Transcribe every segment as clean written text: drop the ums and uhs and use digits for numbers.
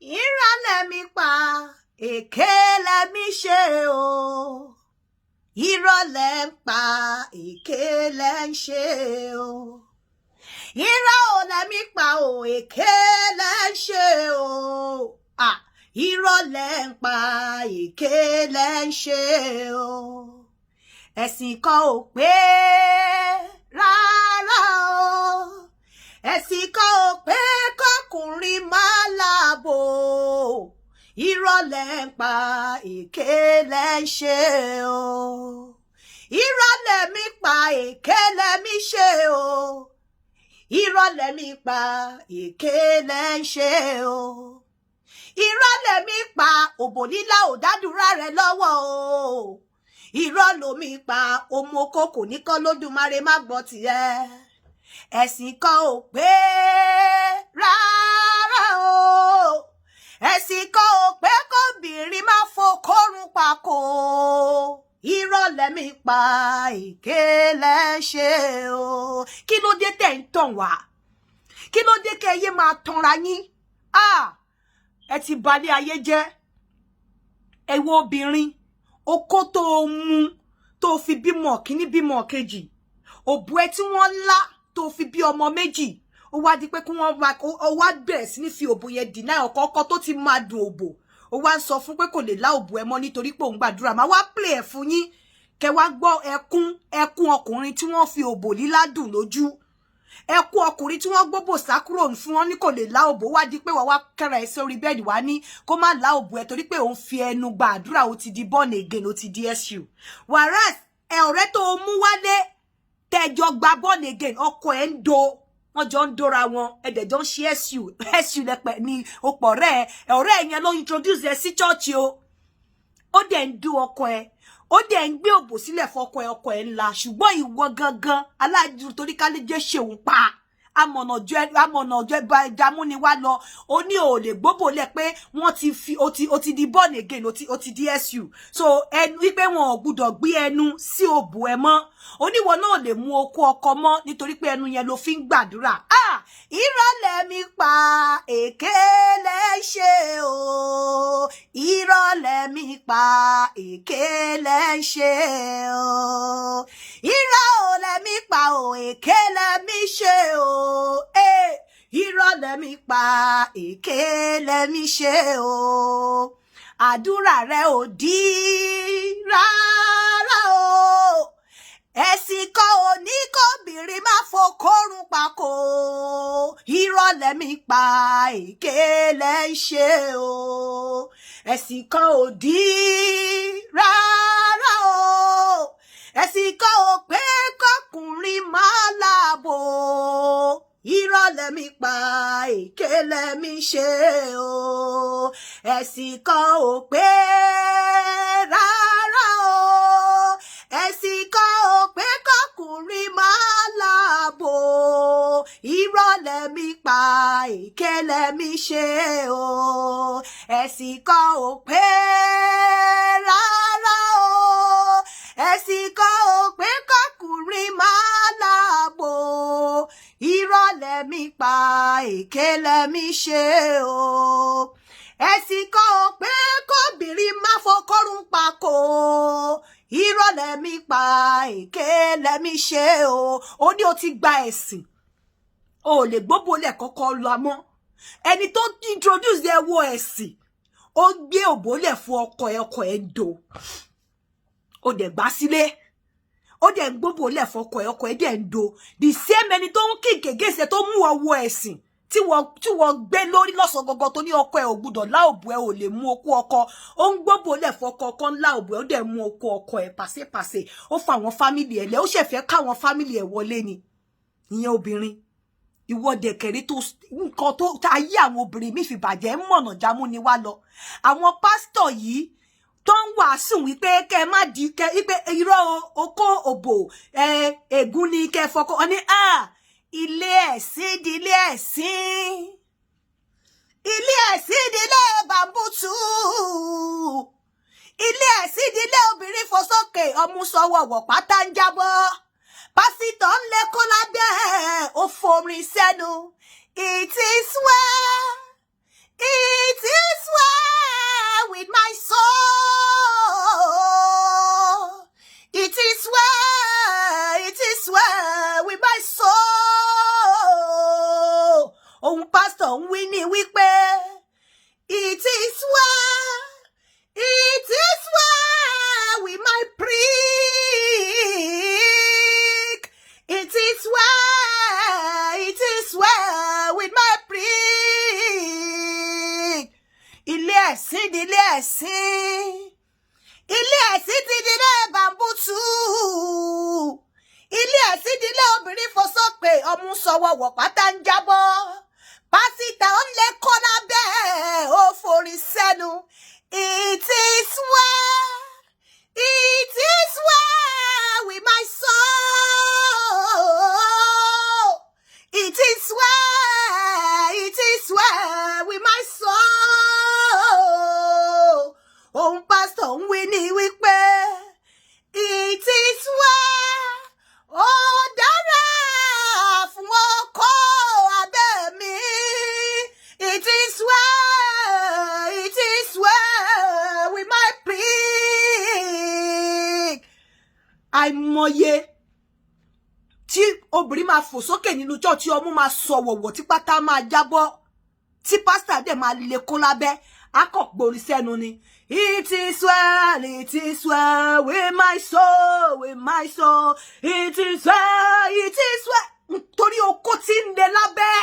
Irọ́ lẹ̀mí pa, èké lẹ̀mí ṣe o. Irọ́ lẹ̀ ń pa, èké lẹ̀ ń ṣe o. Irọ́ ò lẹ̀mí pa o, èké lẹ̀ ń ṣe o. Ah, irọ́ lẹ̀ ń pa, èké lẹ̀ ń ṣe o. Ẹ̀sìn kan ò pé rárá o. Ẹ̀sìn kan ò pé kọkùnrin máa láàbò. Irọ́ lẹ̀ ń pa, èké lẹ̀ ń ṣe o. Irọ́ lẹ̀mí pa, èké lẹ̀mí ṣe o. Irọ́ lẹ̀mí pa, èké lẹ̀ ń ṣe o. Irọ́ lẹ̀mí pa, òbò lílá ò dádúrà rẹ̀ lọ́wọ́ o. Irọ́ lomi pa, ọmọ oko kò ní kọ́ lódùmarè má gbọ́ tiẹ̀. Ẹ̀sìn kan ò pé rárá o. Ẹ̀sìn kan ò pé kóbìnrin má fokórun pàkó. Irọ́ lẹ̀mí pa, èké lẹ̀ ń ṣe o. Kí ló dé tẹ̀ ń tàn wá? Kí ló dé kẹ́ ẹ yé máa tanra yín? Ah, ẹ ti balẹ̀ ayé jẹ́. Ẹ wo obìnrin, okó tó o mú tó o fi bímọ kíní, bímọ kejì, òbú ẹ tí wọ́n lá tó fi bí ọmọ méjì, ó wá di pé kí wọ́n wá, ó wá bẹ̀rẹ̀ sí ní fi òbò yẹn deny ọkọ. Ọkọ tó ti máa dùn òbò, ó wá ń sọ fún pé kò lè lá òbò ẹ mọ́ nítorí pé òun gbàdúrà. Máa wá play ẹ̀ fún yín, kẹ wá gbọ́ ẹkún, ẹkún ọkùnrin tí wọ́n fi òbò lílá dùn lójú, ẹkún ọkùnrin tí wọ́n gbóbò sá kúrò fún wọn ní kò lè lá òbò. Wá di pé wàá wá kẹra ẹ sórí bed, wá ní kó má lá òbò ẹ torí pé òun fi ẹnu gba àdúrà, ó ti di born again, ó ti di su, whereas ẹ ọ̀rẹ́ tó o mú wálé tẹjọ gba born again, ọkọ ẹ ń do, wọ́n jọ ń dóra wọn, ẹdẹjọ ń ṣe su su lẹpẹ ní opọ ọ̀rẹ́ ẹ. Ọ̀rẹ́ yẹn ló introduce ẹ sí church o. Ó dẹ̀ ń dú ọkọ ẹ, ó dẹ̀ ń gbé òbò sílẹ̀ fọkọ ẹ, ọkọ ẹ ńlá. Ṣùgbọ́n ìwọ gangan aláàjù, torí kálíjẹ́ ṣeun pa amọ̀nà ọjọ́ ìdààmú ni wá lọ, ó ní ò lè gbóbò lẹ̀ pé wọ́n ti fi ó ti di born again, ó ti di su, so ẹnu wípé wọn ò gbúdọ̀ gbé ẹnu sí òbò ẹ mọ́. Oníwọ náà lè mú okó ọkọ mọ́ nítorí pé ẹnu yẹn ló fi ń gbàdúrà. Ah, irọ́ lẹ̀mí pa, èké lẹ́ ṣe o. Irọ́ lẹ̀mí pa, èké lẹ́ ṣe o. Irọ́ ò lẹ̀mí pa o, èké lẹ̀mí ṣe o. Eh, irọ́ lẹ̀mí pa, èké lẹ̀mí ṣe o. Àdúrà rẹ ò dí rárá o. Ẹ̀sìn kan ò ní kóbìnrin má fokórun pàkó. Irọ́ lẹ̀mí pa, èké lẹ́ ń ṣe o. Ẹ̀sìn kan ò dí rárá o. Ẹ̀sìn kan ò pé kọkùnrin má láàbò. Irọ́ lẹ̀mí pa, èké lẹ̀mí ṣe o. Ẹ̀sìn kan ò pé rárá o. Ẹ̀sìn kan ò pé kọkùnrin má láàbò. Irọ́ lẹ̀mí pa, èké lẹ̀mí ṣe o. Ẹ̀sìn kan ò pé rárá o. Ẹ̀sìn kan ò pé kọkùnrin má láàbò. Irọ́ lẹ̀mí pa, èké lẹ̀mí ṣe o. Ẹ̀sìn kan ò pé kóbìnrin má fọkọ́rùn pàkó. Irọ́ lẹ̀mí pa, èké lẹ̀mí ṣe o. Ó ní o ti gba ẹ̀sìn, o ò lè gbóbó lẹ̀ kọ́kọ́ lọ mọ́. Ẹni tó introduce ẹ wọ ẹ̀sìn, ó gbé òbólẹ̀ fún ọkọ ẹ, ọkọ ẹ ń do, ó dẹ̀ gbá sílé, ó dẹ̀ ń gbóbò lẹ̀ fọkọ ẹ, ọkọ ẹ dẹ̀ ń do. The same ẹni tó ń kí gègéṣe tó mú ọ wọ ẹ̀sìn tí wọ́n gbé lórí lọ́sàn gangan, tó ní ọkọ ẹ ò gbúdọ̀ láòbù ẹ, ò lè mú okó ọkọ, ó ń gbóbò lẹ̀ fọkọ, ọkọ ńlá òbù ẹ, ó dẹ̀ mú okó ọkọ ẹ pàṣẹpàṣẹ. Ó fa àwọn family ẹ lẹ, ó ṣẹ̀fẹ̀ káwọn family ẹ wọlé ni. Ìyẹn obìnrin, ìwọ dẹ̀kẹ̀rí tó nǹkan tó ayé àwọn obìnrin mi fi bàjẹ́ ń mọ̀nà jámú ni wá lọ. Àwọn pásítọ̀ yìí tó ń wàásù wípé kẹ má di kẹ wípé irọ́ okó òbò ẹ ègún ni kẹ fọkọ ọ ní à ilé ẹ̀sìn di ilé ẹ̀sìn, ilé ẹ̀sìn di ilé bàbútú, ilé ẹ̀sìn di ilé obìnrin fò sókè, ọmú sọwọ́wọ́, pátá ń jábọ́, pásítọ̀ ń lékó lábẹ́, ó forin sẹ́nu. It is well, it wípé it is well, it is well with my prick. It is well, it is well with my prick. Ilé ẹ̀sìn di ilé ẹ̀sìn, ilé ẹ̀sìn ti di ilé bàǹbùtù, ilé ẹ̀sìn di ilé obìnrin fò sókè, ọmú sọwọ́wọ́, pátá ń jábọ́, pásítà ń lé kọ́ lábẹ́, ó forí sẹ́nu. It is well, it is well with my soul. It is well, it is well with my soul. Ohun pásítọ̀ ń wí ní wípé it is well, ó dára fún ọkọ abẹ́ mi. It is well, it is well with my prick. Àìmọye tí obìnrin máa fò sókè nínú church, ọmú máa sọ wọ̀wọ̀, tí pátá máa jábọ́, tí pásítà dẹ̀ máa lè kó lábẹ́, akọ̀gbórí sẹ́nu ni. It is well, it is well with my soul, with my soul. It is well, it is well. Nítorí okó tí ń le lábẹ́,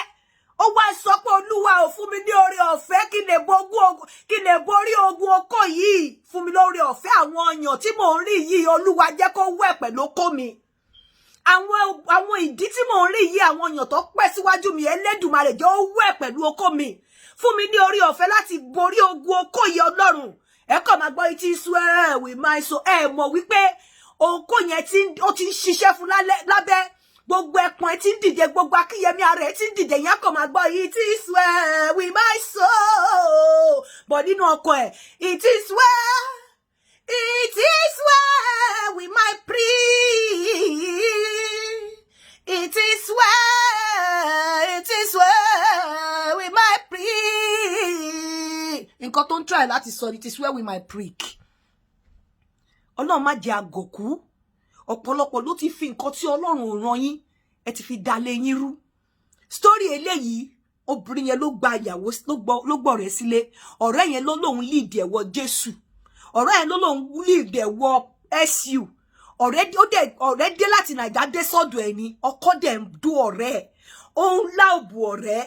ó wá sọ pé, "Olúwa ò, fún mi ní oore ọ̀fẹ́ kí lè borí ogun okó yìí. Fún mi lóore ọ̀fẹ́, àwọn ọyàn tí mò ń rí yìí, Olúwa, jẹ́ kó wẹ̀ pẹ̀lú okó mi. Àwọn ìdí tí mò ń rí yìí, àwọn ọyàn tó pẹ́ síwájú mi, Ẹlẹ́dùmarè, jẹ́ ó wẹ̀ pẹ̀lú okó mi. Fún mi ní oore ọ̀fẹ́ láti borí ogun okó yìí, Ọlọ́run." Ẹ kàn máa gbọ́ "it is well with my soul." Ẹ mọ̀ wípé okó yẹn tí ó ti ń ṣiṣẹ́ fún lábẹ́, gbogbo ẹpọ̀n ẹ ti ń dìde, gbogbo akíyẹmí ara ẹ ti ń dìde yẹn, kàn máa gbọ́ "it is well with my soul", bọ̀ nínú ọkọ ẹ̀, "It is well, it is well with my prick. It is well, it is well with my prick." Nǹkan tó ń try láti sọ, "It is well with my prick." Ọlọ́run má jẹ́ àgọ̀kú. Ọ̀pọ̀lọpọ̀ ló ti fi nǹkan tí Ọlọ́run ò ràn yín, ẹ ti fi dalé yín rú. Story eléyìí, obìnrin yẹn ló gba ìyàwó, ló gbọ́ ọ̀rẹ́ sílé. Ọ̀rẹ́ yẹn ló lóun lead ẹ̀ wọ Jésù, ọ̀rẹ́ yẹn ló lóun lead ẹ̀ wọ SU. Ọ̀rẹ́ ó dẹ̀, ọ̀rẹ́ dé láti Nàìjà dé sọ́dọ̀ ẹ̀ ni. Ọkọ dẹ̀ ń dó ọ̀rẹ́ ẹ̀, ó ń láòbù ọ̀rẹ́,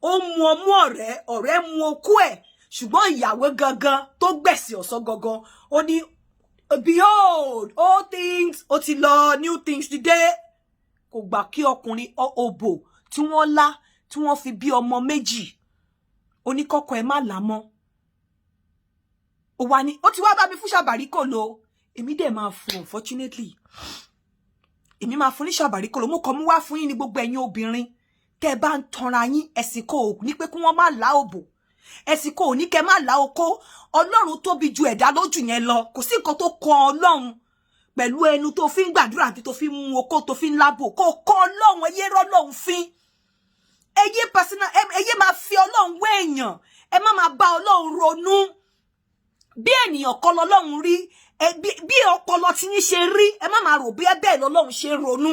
ó ń mu ọmú ọ̀rẹ́, ọ̀rẹ́ mu okó ẹ̀. Ṣùgbọ́n ìyàwó gangan tó gbẹ̀sìn ọ̀sán gangan, ó ní, "Behold, all things", ó ti lọ, "new things ti dé." Kò gbà kí ọkùnrin òbò tí wọ́n lá, tí wọ́n fi bí ọmọ méjì, oníkọ́kọ́ ẹ má là mọ́. Ó wá ní ó ti wá bá mi fún ṣàbàríkò lo. Èmi dẹ̀ máa fún, unfortunately, èmi máa fún ní ṣàbàríkò lo. Mo kàn mú wá fún yín ní gbogbo ẹ̀yin obìnrin tẹ́ ẹ bá ń tanra yín. Ẹ̀sìn kò ní pé kí wọ́n má lá òbò, ẹ̀sìn kò ní kẹ́ má lá okó. Ọlọ́run tóbi ju ẹ̀dá lójú yẹn lọ. Kò sí nǹkan tó kọ Ọlọ́run pẹ̀lú ẹnu tó fi ń gbàdúrà àti tó fi ń mú okó, tó fi ń lábò. Kó kọ Ọlọ́run. Ẹyẹ rọ́lọ́run fín, ẹyẹ personal, ẹyẹ máa fi Ọlọ́run wé èèyàn. Ẹ má máa bá Ọlọ́run ronú bí ènìyàn kọ́ lọ́lọ́run rí. Bí ọpọlọ tí yín ṣe rí, ẹ má máa rò bí bẹ́ẹ̀ lọ́lọ́run ṣe ń ronú,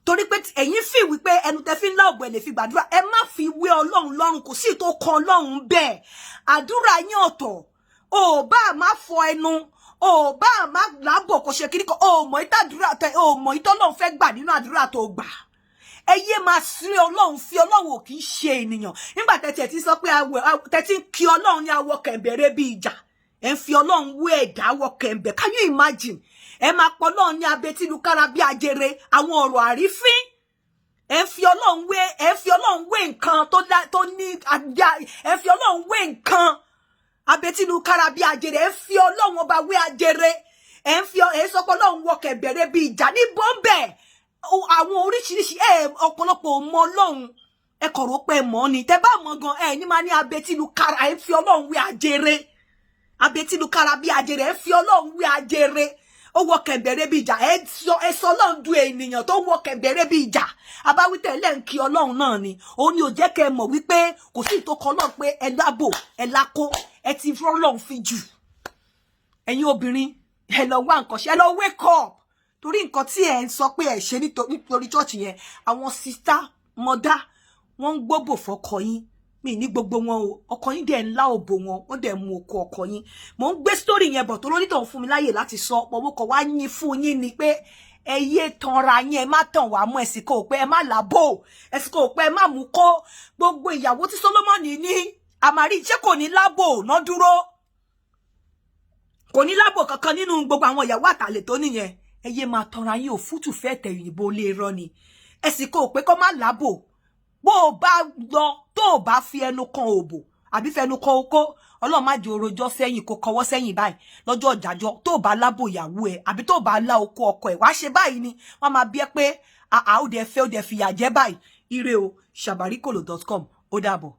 torí pé ẹ̀yin fi wípé ẹnu tẹ fi ń lá ògbẹ́ lè fi gbàdúrà. Ẹ má fi wé Ọlọ́run lọ́rùn. Kò sí tó kan Ọlọ́run bẹ́ẹ̀. Àdúrà yín ọ̀tọ̀. Ò bá má fọ ẹnu, ò bá má lábọ̀, kò ṣe kíríkọ, ò mọ̀ ìtàdúrà tẹ, ò mọ̀ ìtọ́lọ́run fẹ́ gbà nínú àdúrà tó gbà. Ẹ yé máa sí Ọlọ́run fi. Ọlọ́run ò kì í ṣe ènìyàn. Nígbà tẹ́tí ẹ̀ ti sọ pé tẹ́tí ń kí Ọlọ́run ní awọ kẹ̀ǹbẹ̀rẹ̀ bí ìjà, ẹ ń fi Ọlọ́run wé ẹ̀dá wọ kẹ̀ǹbẹ̀. Can you imagine? Ẹ máa pọ̀ Ọlọ́run ní abetilukára bí ajere, àwọn ọ̀rọ̀ àrífín. Ẹ ń fi Ọlọ́run wé, ẹ ń fi Ọlọ́run wé nǹkan tó ní ajá. Ẹ ń fi Ọlọ́run wé nǹkan abetilukára bí ajere. Ẹ ń fi Ọlọ́run ọba wé ajere. Ẹ ń fi ẹ sọ pé Ọlọ́run wọ kẹ̀ǹbẹ̀rẹ̀ bí ìjà ní bọ́m̀bẹ̀. Àwọn oríṣiríṣi ẹ, ọ̀pọ̀lọpọ̀ mọ Ọlọ́run. Ẹ kọ̀rọ̀ pé mọ́ ni. Tẹ bá mọ̀ gan, ẹ ní máa ní abetilukára. Ẹ ń fi Ọlọ́run wé ajere, abetilukára bí ajere. Ẹ fi Ọlọ́run wé ajere, ó wọ kẹ̀mbẹ̀rẹ̀ bí ìjà. Ẹ sọ Ọlọ́run du ènìyàn tó wọ kẹ̀mbẹ̀rẹ̀ bí ìjà. Abáwítẹ̀ lẹ́ ń kí Ọlọ́run náà ni. Òun ni ò jẹ́ kẹ́ ẹ mọ̀ wípé kò sí ìtòkọ Ọlọ́run pé ẹ lábò, ẹ lákó, ẹ ti fọ́lọ́run fi jù. Ẹ̀yin obìnrin, ẹ lọ wá nǹkan ṣe, ẹ lọ wake up, torí nǹkan tí ẹ ń sọ pé ẹ ṣe nítorí church yẹn, àwọn sister mother wọ́n ń gbóbò fọ́kọ yín. Mi ní gbogbo wọn o. Ọkọ yín dẹ̀ ńlá òbò wọn, wọ́n dẹ̀ mú okó ọkọ yín. Mò ń gbé story yẹn bọ̀ tó lónítọ̀ fún mi láyè láti sọ pọ̀. Mo kọ̀ wá yín fún yín ni pé ẹ yé tanra yín, ẹ má tàn wá mọ́. Ẹ̀sìn kò pé ẹ má làbò, ẹ̀sìn kò pé ẹ má mú kó. Gbogbo ìyàwó tí Solomoni ní àmàrí, ṣé kò ní lábò ná dúró? Kò ní lábò kankan nínú gbogbo àwọn ìyàwó àtàlè tó nìyẹn. Ẹ yé máa tanra yín. Òfútù fẹ́ tẹ̀ òyìnbó lè rọ ni. Ẹ̀sìn kò pé kó má lábò. Bó o bá lọ, tó o bá fi ẹnu kan òbò àbí fẹnu kan okó, Ọlọ́run má jẹ́ orojọ́ sẹ́yìn, kó kọwọ́ sẹ́yìn báyìí lọ́jọ́ ìdájọ́. Tó o bá lábò ìyàwó ẹ̀ àbí tó o bá lá okó ọkọ ẹ̀, wàá ṣe báyìí ni wọ́n máa bí ẹ pé àá ó dẹ̀ fẹ́, ó dẹ̀ fìyà jẹ báyìí. Ire o, sabarikolo.com. Ó dàbọ̀.